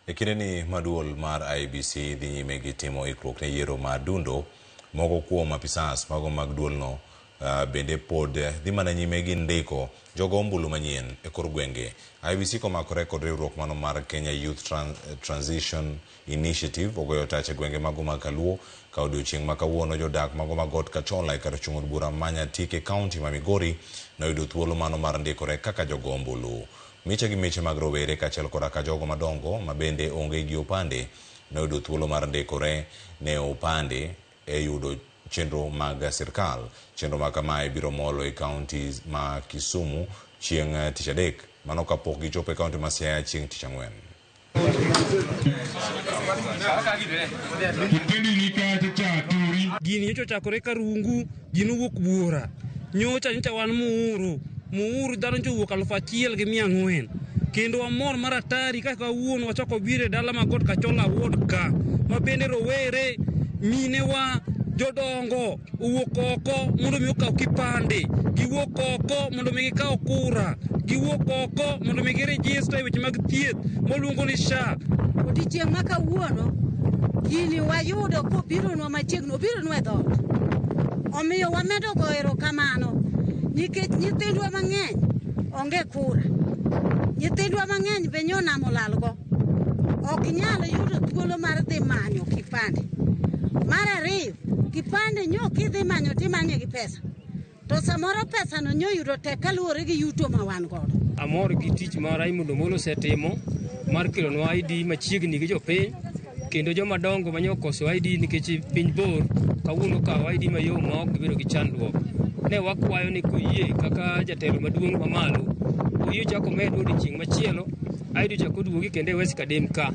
E kindeni ma duol mar IEBC dhi nyime gi timo ikruok ne yiero ma dundo, moko kuom apisas mago mag duolno bende pod dhi mana nyime gi ndiko jogo ombulu manyien e kor gwenge. IEBC komakore kod riwruok mano mar Kenya Youth Transition Initiative ogoyo tach e gwenge mago mag Kaluo ka odiochieng' ma kawuono jodak mago mag Got Kachola e kar chung' od bura ma Nyatike e kaunti ma Migori noyudo thuolo mano mar ndikore kaka jogo ombulu. Miche gi miche mag rowere kaachiel koda ka jogo madongo ma bende onge gi opande noyudo thuolo mar ndikore ne opande e yudo chenro mag sirkal. Chenro ma kamae biro molo e kaunti ma Kisumu chieng' Tich Adek, mano kapok gichopo e kaunti ma Siaya chieng' Tich Ang'wen. Gini nyocha ochakore Karungu, ji nowuok buora. Nyocha nyocha wan Muhuru, Muhuru dhano nyocha owuok 1400. Kendo wamor mar atari kaka kawuono wachako biro e dala ma Got Kachola Ward ka, ma bende rowere, minewa, jodongo owuok oko mondo mi okaw kipande, giwuok oko mondo mi gikaw kura, giwuok oko mondo mi girejista e weche mag thieth moluongo ni SHA. Odiechieng' ma kawuono gini wayudo kobironwa machiegni, obironwa e dhoot. Omiyo wamedo goyo erokamano nikech nyithindwa mang'eny onge kura. Nyithindwa mang'eny be nyo nam olalgo. Ok nyal yudo thuolo mar dhi manyo kipande. Mar ariyo, kipande nyo kidhi manyo timanye gi pesa. To samoro pesano nyo yudo tek kaluwore gi yuto ma wan godo. Amor gi tich ma Raymond Omolo osetimo mar kelonwa ID machiegni gi jopiny kendo joma dongo ma nyokoso ID nikech piny bor kawuono okawo ID mayom ma ok gibedo gi chandruok. Ne wakwayo ni koyie kaka jatelo maduong' mamalo oyie ochak omed odiochieng' machielo ID ochak oduogi kendo e West Kadem ka.